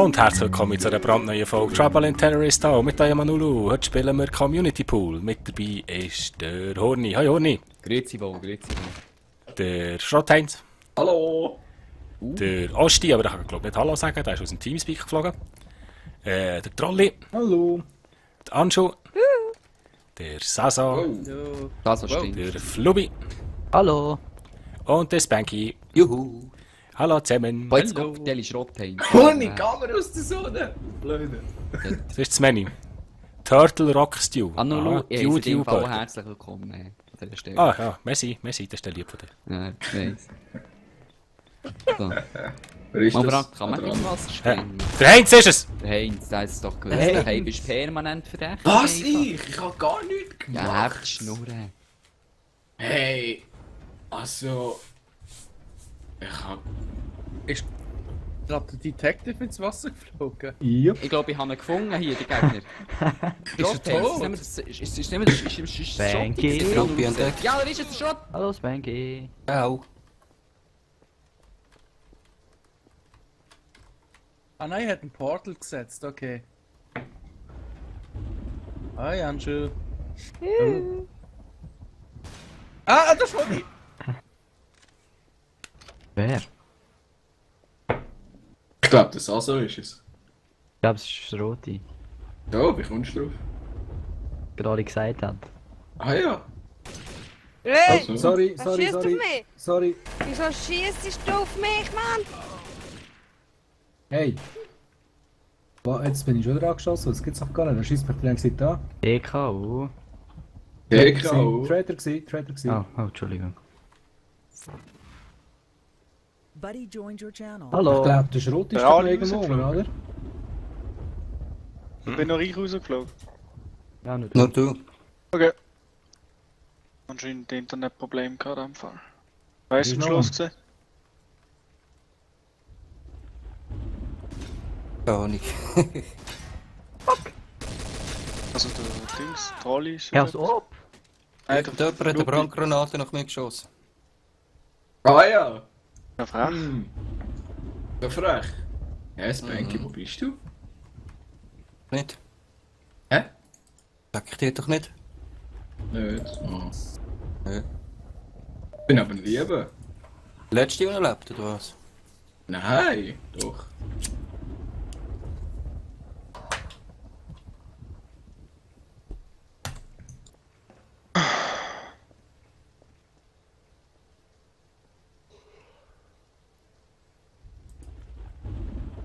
Und herzlich willkommen zu einer brandneuen Folge Trouble in Terrorist Town mit Manulu. Heute spielen wir Community Pool. Mit dabei ist der Horni. Hi Horni. Grüezi wohl, grüezi wohl. Der Schrottheinz. Hallo! Der Osti, aber ich kann glaube nicht Hallo sagen, der ist aus dem Teamspeak geflogen. Der Trolli. Hallo! Der Anschu. Der Sasa. Das stimmt. Der Flubi. Hallo. Und der Spanky. Juhu. Hallo zusammen. Heute Cocktail ist Schrottheim. Horni, Kamera aus der Sonne! Blöde! Das ist das Menü. Turtle Rock Stew. Anulu, ich Dew, heiße Dew in Fall Burger. herzlich willkommen an dieser Stelle. Ah ja, merci, das ist der lieb von dir. Ja, ich weiss. So. Wer ist Man das? fragt, kann man Dran. nicht Wasser springen? Der Heinz ist es! Der Heinz, der ist es doch gewusst. Hey. Der Heinz ist permanent verdächtig. Was? einfach. Ich hab gar nichts Ja, gemacht! einfach schnurren. Hey! Also... Ich hab... Ist gerade der Detective ins Wasser geflogen? Ich glaube, ich habe ihn gefunden hier, den Gegner. Schrottheim, tot? ist nicht mehr das Spanky. Ja, da ist es, der Schrott! Hallo Spanky. Auch. Ah nein, er hat ein Portal gesetzt, okay. Hi, Anju. Das war die! Wer? Ich glaub, das Saso ist es. Ich glaube, es ist das Rote. Ja, wie kommst du drauf? Gerade gesagt hat. Ah ja! Hey, Also. Sorry, was sorry, schießt auf sorry. mich? Sorry. Wieso schießt du auf mich, Mann? Hey. Jetzt bin ich schon wieder angeschossen, das gibt's doch gar nicht. Dann schießt mich die ganze Zeit an. EKU. DK! Trader gsi. Oh, Entschuldigung. Buddy joined your channel. Ich Hallo. glaube, der Schrott ist Der da Ali irgendwo, rausgeflogen. oder? Ich bin noch ich rausgeflogen. Ja, nicht. Nur du. Okay. Anscheinend Internetproblem gehabt am Fall. Weißt du Ist am noch. Schluss gesehen? Gar nicht. Also der Dings, Trolli ist. Ja, als ob. Nein, der Jemand hat eine Brandgranate nach mir geschossen. Ah ja! Ja, frech. Ja, frech. Hä, Spanky, wo bist du? Nicht? Hä? Sag ich dir doch nicht. Nicht. Oh. Ja. Bin aber lieber. Letzte Jahr erlebt, oder was? Nein, doch.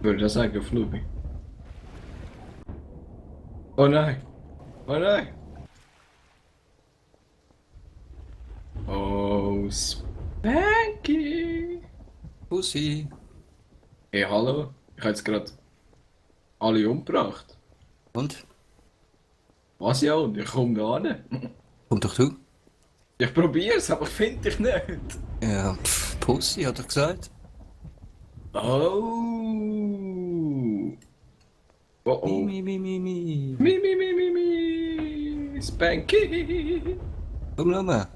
Würde das sagen, Flubi? Oh nein! Oh nein! Oh, Spanky! Pussy. Hey, hallo? Ich habe jetzt gerade alle umgebracht. Und? Was ja, und ich komme da hin. Komm doch du. Ich probier's, aber ich finde dich nicht. Ja, Pussy, hat er gesagt. Oh. Oh oh. Mi. Mi. Spanky. Komm nochmal.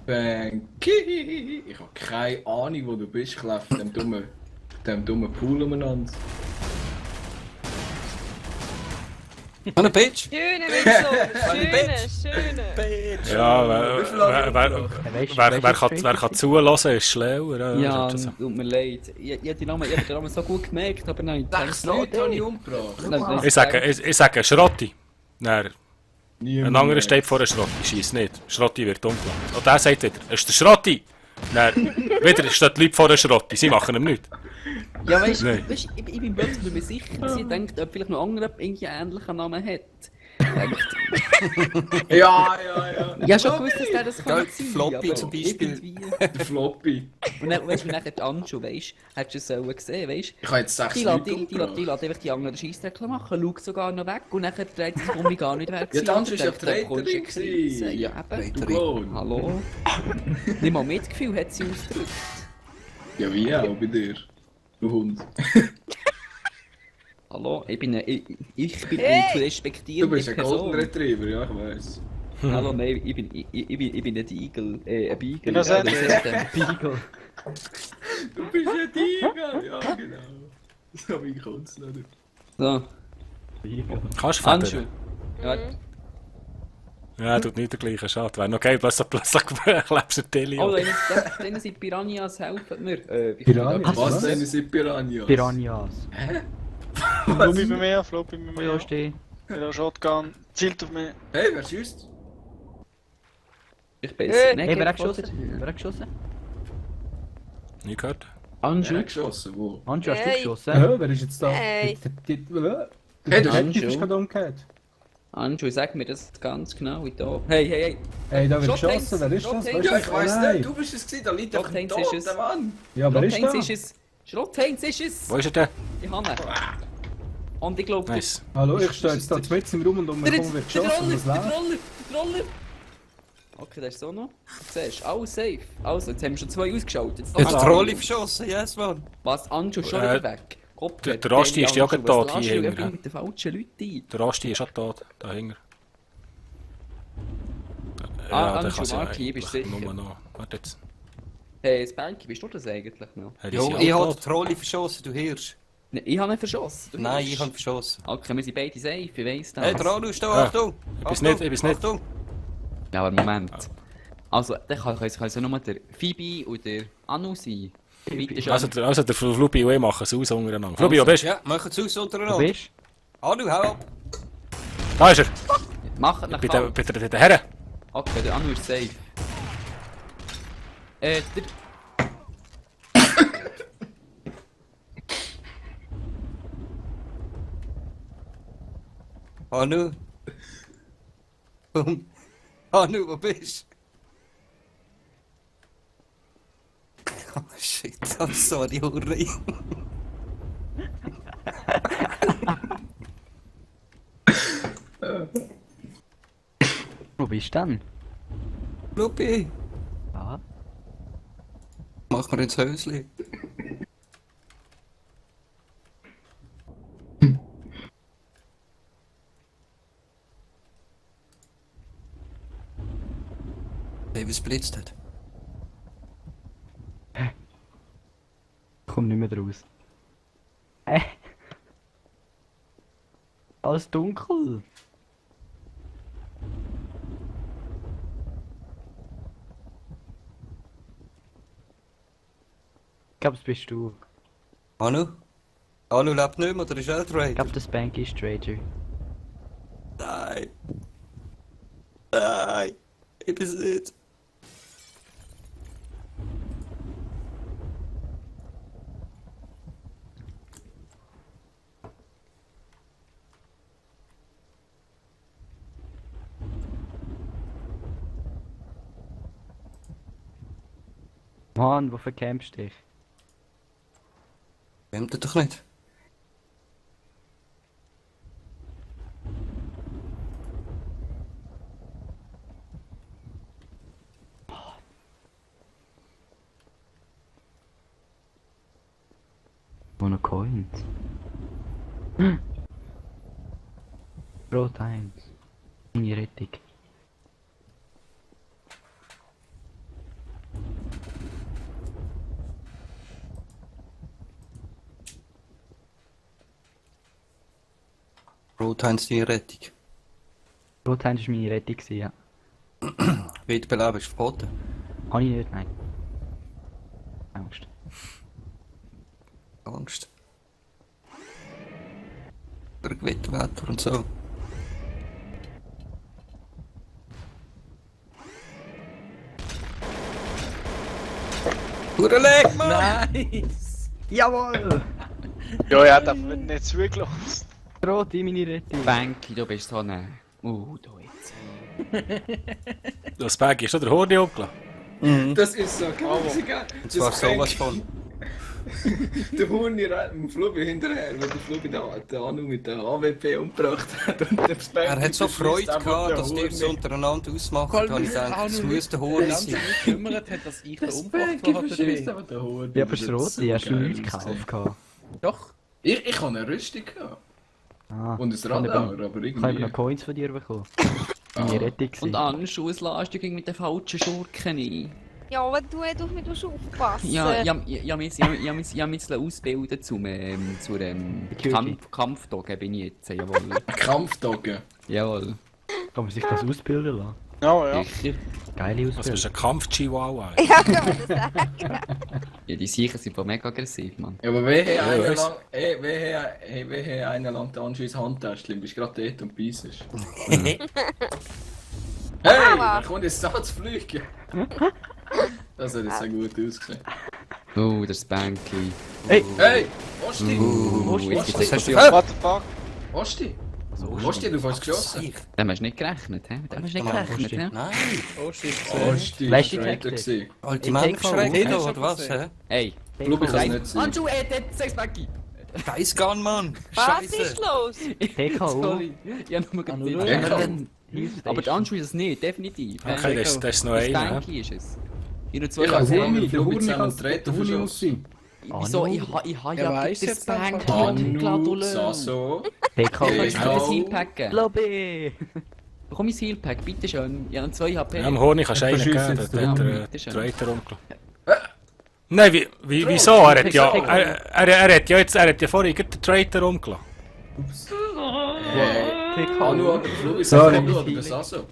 Spanky. Ich habe keine Ahnung, wo du bist. Ich laufe dem dummen Pool umeinander. Eine Bitch. Schöne Mission, schöne. Ja, wer Wer kann zulassen, ist schlauer. Ja, Das- tut mir leid. Ich hab den Namen so gut gemerkt, aber nein. 6 Leute habe ich umgebracht. Ich sage Schrotti. Nein, ein anderer Niemand. steht vor der Schrotti, schießt nicht. Schrotti wird umgebracht. Und der sagt wieder, es ist der Schrotti! Nein, wieder stehen die Leute vor der Schrotti, sie machen ihm nichts. Ja, weißt Nein. du, ich bin plötzlich mir sicher, dass ich denke, ob vielleicht noch andere irgendwie ähnlichen Namen hat. Ja. Ja, schon gewusst, dass der das kann Gell, sein, Floppy aber zum Beispiel. irgendwie- Der Floppy. Und dann, weißt du, nachher die Anschu, weißt du, hättest du es sollen gesehen, weißt du? Ich habe jetzt 6 Die Leute lässt umgebracht. einfach die anderen Scheissdreckler machen, schaut sogar noch weg und nachher dreht sie sich um wie gar nicht weg. Ja, die Anschu ist ja Denkt, da kommst du Traitorin gewesen. rein. Ja, eben. Du Klon. Hallo? Nicht mal Mitgefühl hat sie ausgedrückt. Ja, wie auch bei dir. Du Hund. Hallo? Ich bin eine zu Du respektierende bist ein Golden Person. Retriever, ja, ich weiss. Hallo, nein, ich bin ein Eagle, ein Beagle. Bin das Ja, ehrlich? das ist ein Beagle. Du bist ein Tiger! Ja, genau. So wie kommt's nicht. So, Kannst du Handschuhe. federn? Ja, Ja, tut nicht der gleiche Schade. Wäre noch geil, plötzlich klebst du Tilly. oh, denen sind Piranhas, helfen mir. Wie Piranhas? kann ich Was Was? denn sind Piranhas? Piranhas. Flobi bei mir, Flobi bei Ja, mir. stehen. Mit der Shotgun. Zielt auf mich. Hey, wer schießt? Ich bin Hey, Hey, wer hat geschossen? Wer hat geschossen? Nie gehört? Wer Anschu. hat geschossen? Wo? Handschuh, hast du Hey. geschossen? Wer ist jetzt da? Hey. Der Hey, der Detektiv ist Anschu. gerade umgekehrt. Anschu, sag mir das ganz genau, wie da. Hey, hey, hey. Hey, da wird Shot geschossen, wer ist das? Shot Wer ist Ja, das? ich Oh, weiss nein. nicht, du bist es gewesen, da liegt einfach ein Schrottheinz ist toter es. Mann. Ja, wer ist Schrottheinz da? ist es. Schrottheinz ist es. Wo ist er denn? Ich habe ihn. Und ich glaube, Nice. Hallo, ich stehe jetzt da mitten im Raum und um mich herum wird der geschossen. Was läuft? Roller. Okay, das ist so noch. Du siehst, alles safe. Also, jetzt haben wir schon 2 ausgeschaltet. Jetzt Jetzt noch Trolli einer. verschossen, yes man. Was? Anschu schon Äh, wieder weg. Kopf, der Rosti ist ja gerade tot hier hinten. hinten, Mit den falschen Leuten ein. Der Rosti ist schon tot, da hinten. Anschu, kann sie Marki, hier bist du eigentlich sicher. nur noch. Warte jetzt. Hey, Spanky, bist du das eigentlich noch? Hey, die Jo, sind ich alle hab den tot. Trolli verschossen, du Hirsch. Nein, ich habe ihn verschossen. Du Nein, hörst. ich hab verschossen. Okay, wir sind beide safe, ich weiss das. Hey, Trolli, steh, Ah, Achtung! ich bin's nicht, ich bin's nicht. Achtung! Ja, aber Moment. Also, dann kann es ja nur der Phoebe und der Anu sein. Weiter schon. Also der Flubi und ich machen es aus untereinander. Flubi, wo bist du? Ja, machen es aus Wo untereinander. bist Hallo, hau ab! Da ist er! Macht nach Bei der Herren! Okay, der Anu ist safe. Der... Anu! Anu, wo bist du? Oh shit, I'm sorry, Uri. Wo bist du denn? Lupi, Ja. mach mir ins Häusli. Hey, was blitzt hat? Komm nicht mehr raus. Alles dunkel. Ich glaube, das bist du. Anu? Anu lebt nicht mehr, oder ist er Ich Trader? glaube, das Bank ist Trader. Nein! Nein! Ich bin's nicht! Mann, wo verkämpfst du dich? Stimmt doch nicht. Wo noch Coins? Rot 1. Meine Rettung. Rotheinz die Rettung. Rot 1 war meine Rettung, gewesen, ja. Wiederbeleben ist verboten. Habe ich nicht, nein. Angst. Angst. Oder Gewitterwetter und so. Hurenleg, Mann! Nice! Jawohl! Ja, er hat einfach nicht zugelassen. Rot in meine Rettung. Banky, du bist so eine... du jetzt. Das Bag ist schon der Horni umgelassen. Das ist so geil. Und zwar sowas von. Der Huni rennt dem Flubi hinterher, weil der Flubi den Anu mit der AWP umgebracht hat. Und der Spanky Er hat so beschießt Freude einfach gehabt, den dass die es Huni. untereinander ausmachen. Da habe ich gedacht, das muss der Hohn Ganz sein. gekümmert hat, dass ich den Der umgebracht Spanky habe. beschießt einfach den Huni. Ja, aber das hat Rot, so die hast du geil nicht ausgesehen. gekauft. gehabt. Doch. Ich habe eine Rüstung gehabt. Ah, Und ein ich habe Radar, eben- aber ich habe eben irgendwie... noch Coins von dir bekommen. Ah. Meine Rettung Und gewesen. Anschu, es lässt dich mit den falschen Schurken ein. Ja, aber du musst aufpassen. Ich mich jetzt ausbilden zu einem Kampfdogge bin ich jetzt, jawohl. Kampfdogge. Jawohl. Kann man sich das ausbilden lassen? Ja, ja. Sicher. Geile Das ist Ausbildung. ein Kampf-Chihuahua. Ja, kann man das sagen. Ja, die Sicher sind voll mega aggressiv, Mann. Ja, aber wehe weiss. einer lang den Anschluss Handtäschchen, bist gerade dort und beißest. Aua. Hey, da kommt jetzt da zu fliegen. Das hat jetzt so gut ausgesehen. Oh, der Spanky. Hey! Hey, Osti! Jetzt Osti! gibt's What the fuck? Osti! Osti, du hast geschossen. Dem hast du nicht gerechnet, hä? Dem hast du nicht gerechnet, hä? Nein. Oh shit. Osti, Weißt du, das war Detective? gewesen. Ultimate Schrecker Hast du oder was, hä? Hey, Glaube ich, kann es nicht sein. Anschu, sechs Spanky! Scheißgun, Mann! Was ist Scheiße! los? PKO. Sorry, ich hab nur Anu, gerade Ja. Aber der Anschu ist es nicht, definitiv. Okay, das ist noch Der einer. Spanky ist es. Ich habe zwei Ich kann gesehen. sehen. Der Hurni zusammen kann treten der Hurni verschossen. muss sein. Wieso? Ich habe Ja, ja weiss den jetzt Spanky einfach. Anu, Sasso. PKO. Hey. Ich kann das Healpacken. Lobby! Bekomm ich das Healpack, bitteschön. Ich habe 2 HP. Ja, am Honig kannst du einen Verschießt geben, jetzt der den hat Honig. der Bitte schön. Traitor umgelassen. Nein, wieso? Er hat ja, er hat ja jetzt, er hat ja vorhin gerade den Traitor umgelassen. Anu oder Flubi, Sorry. Anu oder der Sasso.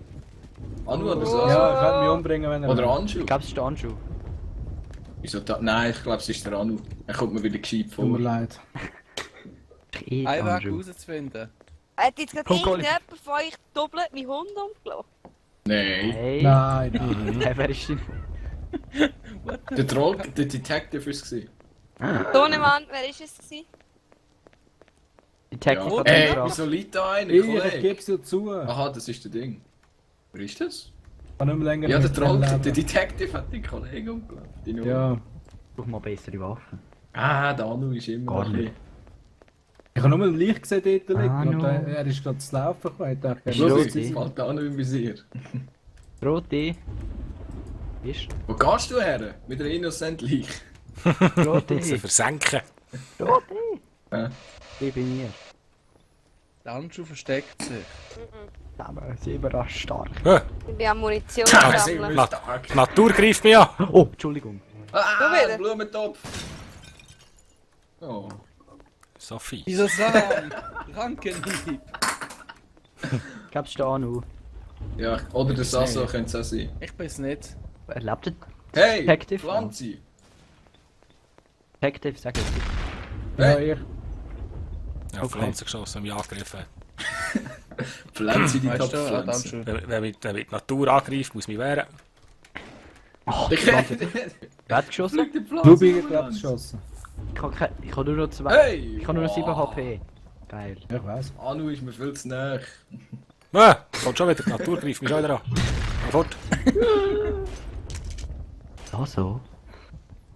Anu oder Sasso. Ja, ich könnte mich umbringen, wenn er... Oder Anschu. Ich glaube, es ist der Anschu. Wieso da? Nein, ich glaube, es ist der Anu. Er kommt mir wieder gescheit Tut mir vor. leid. Ein Weg Anschu. herauszufinden. Hat jetzt gerade Komm, Colin. irgendjemand von euch doppelt meinen Hund umgelassen? Nein. Hey! Nein, nein. Hey, wer ist denn? Der Troll, der Detective ist es. Sohnemann, wer ist es gewesen? Detective Ja. hat Ey, den Graf. wieso liegt da einer, Ich Kollege? gebe es dir zu. Aha, das ist der Ding. Wer ist das? Kann nicht mehr länger Ja, der mit Troll, dem der leben. Detective hat den Kollegen umgebracht. Die Nummer. Ja. Brauch mal bessere Waffen. Ah, der Anu ist immer Gar noch ein nicht. bisschen... Ich habe nur ein Licht gesehen dort liegen Ah, und no. er ist gerade zu laufen gekommen. Ich dachte, er Ist ist los. Schau, jetzt fällt der Anu im Visier. Rote. Ist? Wo gehst du her? Mit einer Innocent Leich. Rote. Sie versenken. Rote. Ja. Ich bin hier. Der Anschu versteckt sich. Aber sie überrascht stark. Ich bin am Munition Ah, sammeln. sehr stark. Die Natur greift mich an. Oh, Entschuldigung. Ah, wieder? Blumentopf. Oh. Sophie. Wieso sagen? Rankenhieb. Ich glaube, es ist der Anu. Ja, oder der Sasso könnte es auch sein. Ich bin's nicht. Er lebt der Hey, Detective? Pflanzi. Detective, sag es. Ja, Hey. ich. Ja, Okay. Pflanze geschossen, mich angegriffen. Pflanzi, die Weißt du, Top-Pflanze. Anschu. Wenn mich die Natur angreift, muss ich mich wehren. Der Wer hat geschossen? fliegt die Pflanze. Blubi hat glaube ich geschossen. Ich habe nur noch 2. Hey! Ich habe nur noch 7 wow. HP. Geil. Ja, ich weiss. Anu ist mir viel zu nahe. Kommt schon wieder, die Natur greift mich schon wieder an. Geh fort. So.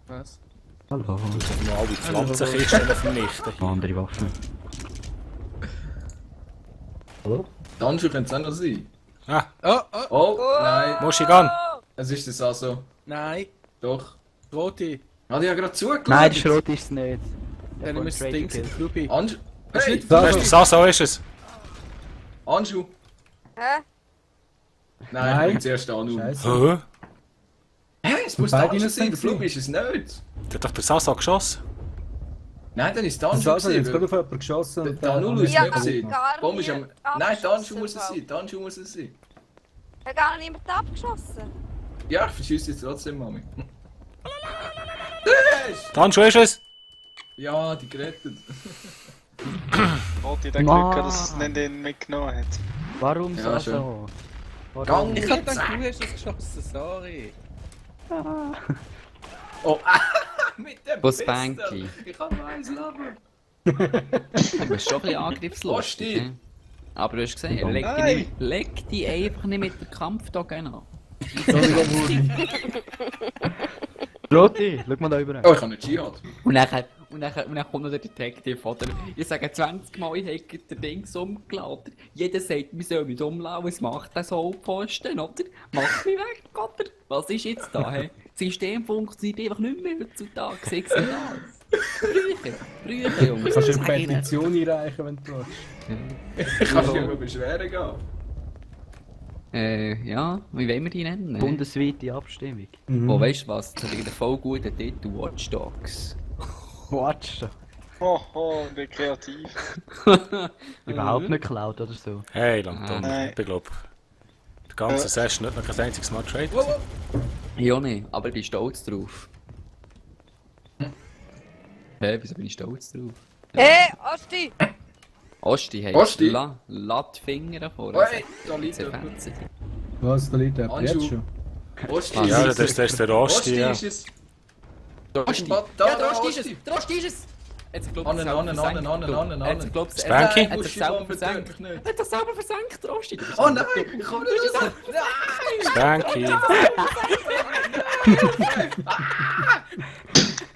Was? Hallo. Mal alle Pflanzenkisten vernichten. Andere Waffen. Hallo? Der Anschu könnte es auch noch sein. Ah, Oh, oh, Oh, nein. Muschigan. Es ist der Sasso. nein. Doch. Rote. Hat ich ja gerade zugelassen. Nein, der Schrot ist es nicht. Dann müsst ihr Dings in Flubi. Anschu. Hey, Sasso. Sasso ist es. Anschu. Hä? Nein, ich Nein. bin zuerst Anu. Scheiße. Hä? Hä, es muss Beide der Anschu sein, der innocent Flug ist es nicht. Der hat doch der Sasso geschossen. Nein, dann ist der Der Anschu Sasso hat jetzt gerade gewesen. auf jemanden geschossen. Der und Anu der ist Ja, nicht gewesen. gar Bomb ist am... nie Nein, der Anschu abgeschossen, muss es Frau. sein. Der Anschu muss es sein. Hat gar niemand abgeschossen? Ja, ich verschieße jetzt trotzdem, Mami. Dann schon ist es. Ja, die gerettet. Wollte ich den Glück haben, dass es nicht den mitgenommen hat. Warum Ja, so? Warum? Gang Ich hab jetzt! gedacht, du hast es geschossen, sorry. Oh, mit dem Wo Pistol. Spanky? Ich kann noch eins laben. Du bist schon ein bisschen angriffslustig. Osti. hä? Aber du hast gesehen, Nein. leg dich einfach nicht mit der Kampfdogge an. Rote, schau mal da rüber. Oh, ich habe einen Jihad. Und dann kommt noch der Detective, oder? Ich sage 20 Mal, ich hätte den Dings umgeladen. Jeder sagt, wir sollen nicht umlaufen, was macht der Sollpfosten, oder? Mach mich weg, oder? Was ist jetzt da, hä? Das System funktioniert einfach nicht mehr heutzutage, siehst du das? Früher, Jungs. Kannst du eine sag ich Ihnen. Petition einreichen, wenn du willst. Ich kann mich immer beschweren gehen. Ja, wie wollen wir die nennen? Bundesweite Abstimmung. Oh, weißt du was? Das hat einen voll guten Titel, Watch Dogs. Watch. Hoho, wie kreativ. Überhaupt nicht geklaut oder so. Hey, Lanton, Nein. ich glaube, die ganze Session nicht noch kein einziges Mal traded. Ja, nicht, aber ich bin stolz drauf. Hä, wieso bin ich stolz drauf? Hey, Osti! Osti, hey, Osti? la die Finger davor. Hey, da liegt jemand. Zerfetzen. Was, da liegt jemand Anschu. jetzt schon? Osti Ja, ist das ist der Rosti, ja. ist es. Osti! Da, Ja, da, der Osti Osti. ist es! Der Osti ist es! Jetzt glaubt Annen, annen, annen, annen, annen, annen. Spanky? Er hat sich selber versenkt. mich nicht. Er hat sich selber versenkt, der Osti. Oh nein, ich komme nicht raus. Spanky.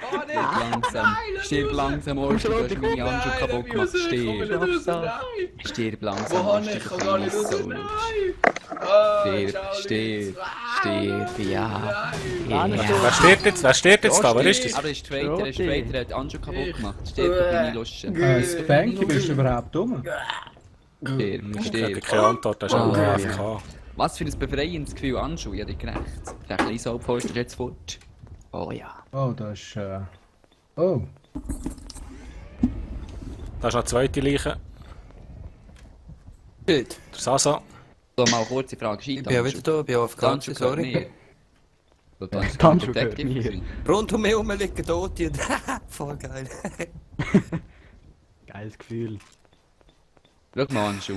Oh nicht. Langsam. Stirb langsam, Osti. Du hast meine Handschuhe kaputt gemacht. Stirb langsam, Wo habe Osti. ich? Ich kann gar nicht raus. Nein. Stirb, ja. Wer steht jetzt da? Wer ist das? Aber er ist Traitor, er hat Handschuhe kaputt gemacht. Stirb, deine Lusche. Spanky, bist du überhaupt dumm? Stirb, Ich stirb. habe keine Antwort, das ist auch Ah, AFK. Was für ein befreiendes Gefühl, Anschu, ich hab dich gerecht. Der kleine Soapposter ist jetzt fort. Oh ja. Oh, das ist, Oh. Da ist noch eine zweite Leiche. Gut. Der Sasa. So, mal eine kurze Frage. Ich bin ja wieder da, bin auf Kanzel, sorry. Handschuhe gehört mir. Rund um mich herum liegen Tote und voll geil. Geiles Gefühl. Schau mal, Anschu.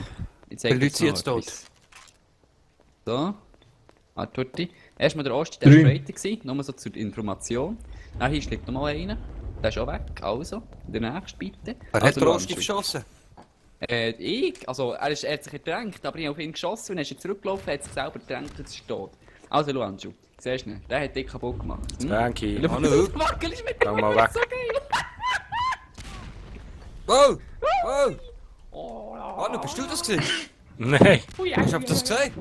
Ich zeig Die dir Leute sind jetzt noch tot. etwas. So. Ah, Tutti. Erstmal der Osti, der Grün. war Traitor gewesen, nur so zur Information. Dann hier schlägt noch mal einer. Der ist auch weg, also. Der nächste bitte. Wer hat Also, den du, Rosti Anschu. verschossen? Ich? Also, er hat sich gedrängt, aber ich habe auf ihn geschossen und er ist jetzt zurückgelaufen, hat sich selber gedrängt und ist tot. Also, schau, Anschu. Siehst du nicht? Der hat dich kaputt gemacht. Spanky. Schau, das Wackel ist mit Geh mal weg. so geil. Wow! Wow! Manu, bist du das gesehen? Nein, Hast du das gesehen?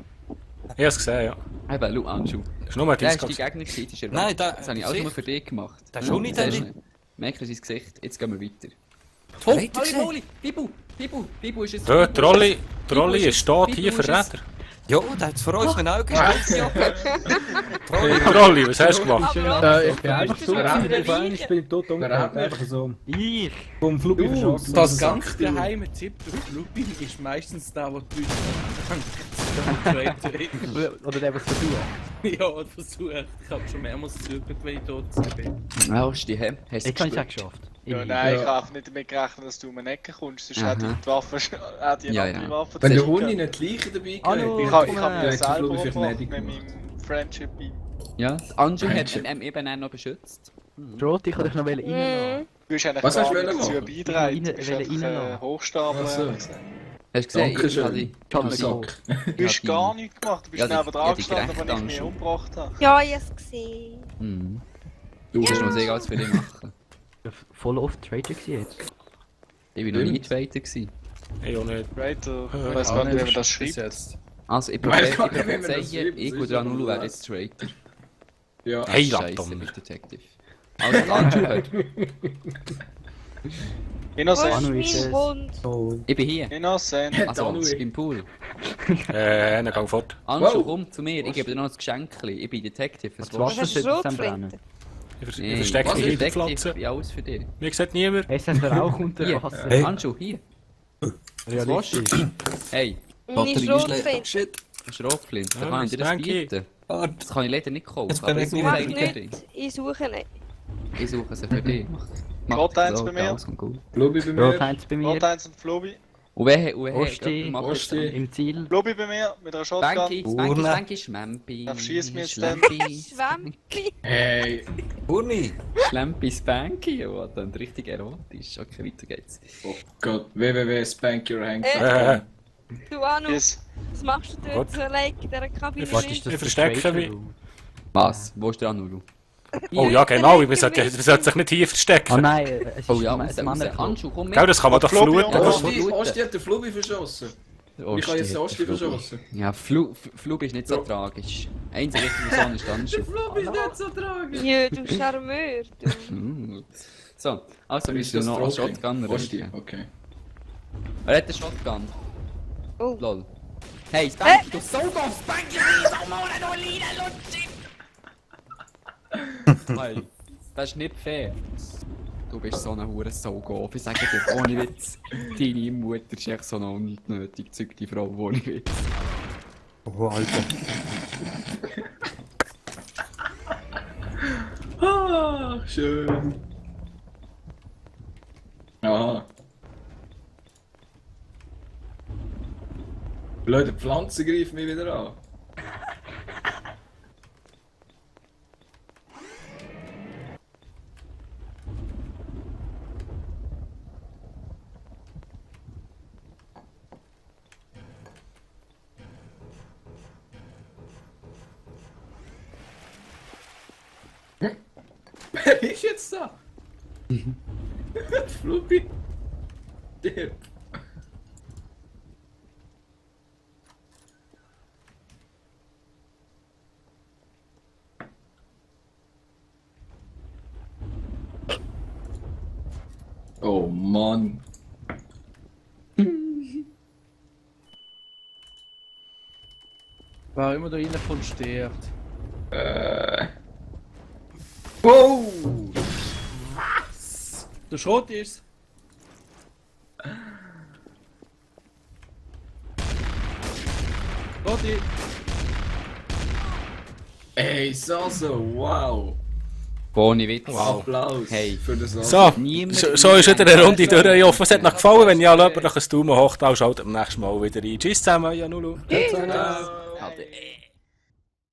ich habe es gesehen, ja. Eben, schau, Anschu. Das ist nur ein Der ist die Disco. Gegner gewesen, das ist Nein, da- das habe ich alles nur für dich gemacht. Das ist auch nicht Siehst du der. Merkst du sein Gesicht? Jetzt gehen wir weiter. Oh, Holy, Bibu ist es. Ja, die Rolli ist tot hier, Verräter. Ja, der hat es vor unseren Augen geschossen. Rolli, was hast du gemacht? Ich bin einfach so gewesen, ich bin tot umgekehrt, einfach so. Ich! Vom Flug verschossen. Das ganz geheime Tipp durch Flubi ist meistens der, der die Leute Oder der, was versucht. Ja, versucht. Ich habe schon mehrmals gezögert, wenn ich tot bin. Ja, Osti, hä? Hast du Jetzt habe ich es auch gespürt? geschafft. Ja, nein, ich habe nicht damit gerechnet, dass du um eine Ecke kommst, sonst hätte ich die Waffe, hätte ich Ja, eine andere ja. Waffe Wenn der gezogen. Hund nicht die Leiche dabei Hallo. gelegt Ich habe Komm mich her. Ja, selber Flubi umgebracht vielleicht mit nicht meinem Friendship bei. Ja, Anju hat eben auch noch beschützt. Rot, ich kann dich noch reinlassen. Du hast eigentlich Was hast du gar nicht wollen dazu machen? beigetragen, du bist Wollen einfach reinlassen. Hochstapler. Ach so. ehrlich gesagt. Hast du gesehen, Dankeschön. ich habe Sack. Du hast gar nichts gemacht, du bist Ja, die- neben ja, dran die gestanden, gerechte wenn ich mich Anschau. umgebracht habe. Ja, ich hab's gesehen. Mhm. Du Du hast noch sehr alles für dich machen. Voll oft Trader gewesen jetzt. Ich war noch nie Zweiter gewesen. Ich auch nicht. Traitor, ich weiß gar nicht, wie man das schreibt. Jetzt. Also, ich Weiß gar nicht, wie man das prophezeie, schreibt, ich das und ist der aber Anulu nur wären jetzt Traitor. Ja. Hey, Scheisse, Lanton. Mr. Detective. Also, Anju hört. Wo Innocent. ist Anu ist mein es. Hund? Oh. Ich bin hier. Innocent. Also, Anu, im Pool. Einen Gang fort. Anju, Wow. komm zu mir, ich gebe dir noch ein Geschenkchen. Ich bin Detective. Was Das willst Wasser Das ist sollte es dann Schrotflinte. brennen. Ich verstecke mich hinter die Pflanze. Ich bin alles für dich. Mir sieht niemand. Es hat Rauch unter Hier, Wasser. Anju, hier. Was willst du? Hey, Meine Batterie ist leer. Schrotflinte. Shit. Schrotflint, da Ja, kann ich dir das danke. bieten. Warte. Das kann ich leider nicht kaufen, Jetzt bin aber ich ich nicht suche Mach eigentlich für dich. nicht, ich suche nicht. Ich suche sie für dich. Rot eins bei mir. Alles kommt gut. Flubi bei Rot mir. eins bei mir. Rot 1 und Flobi. Und wer Osti, Osti. Im Ziel. Flobi bei mir mit einer Shotgun. Spanky, Urne. Spanky, Schmempi. Darf schießen wir jetzt dann? Schwampi. Hey. Urni. Schlempi, Spanky, oh, dann richtig erotisch. Okay, weiter geht's. Oh Gott. www.spankyourhand. Du Anu, Yes. was machst du dort Gut. so allein in dieser Kabine? Was ist das? Ich verstecke mich. Was? Wo ist der Anulu? Oh ja, genau. Man sollte sich nicht hier Oh verstecken. nein, es ist Oh ja, ein raus, Männerclub. Handschuh, komm mit. Gell, das kann man doch Flubi fluten. und Ja, Osti. Osti, Osti. Osti hat den Flubi verschossen. Ich kann jetzt den Osti verschossen. Ja, Flub ist nicht so tragisch. Einzige richtige Person ist der Handschuh. Flubi ist nicht so tragisch. Ja, du Charmeur, du. So, also müssen wir das noch als Trotzdem? Shotgun Osti, rösten. okay. Wer hat den Shotgun? Oh. Lol. Hey, Spanky, du Saugo! Spanky, Saugo, du Lina, Lutschi! Hey, das ist nicht fair. Du bist so ein hure Saugo. Ich sage dir, ohne Witz, deine Mutter ist echt so eine unnötig gezückte Frau, ohne Witz. Oh, Alter. Ah, schön. Aha. Leute, die Pflanzen greifen mich wieder an. Wer ist jetzt da? Flupi. Der. Oh Mann. Wer immer da reinkommt, stirbt. Wow! Der Schrot ist. Schroti! Ey, Sasso, wow! Ohne Witz. Applaus Hey. für das So, Niemand- so ist wieder eine Runde durch. Ich hoffe, es hat euch gefallen. Wenn ja, lasst mir doch ein Daumen hoch da und schaltet beim nächsten Mal wieder ein. Tschüss zusammen, Janulu. Ciao. Alter,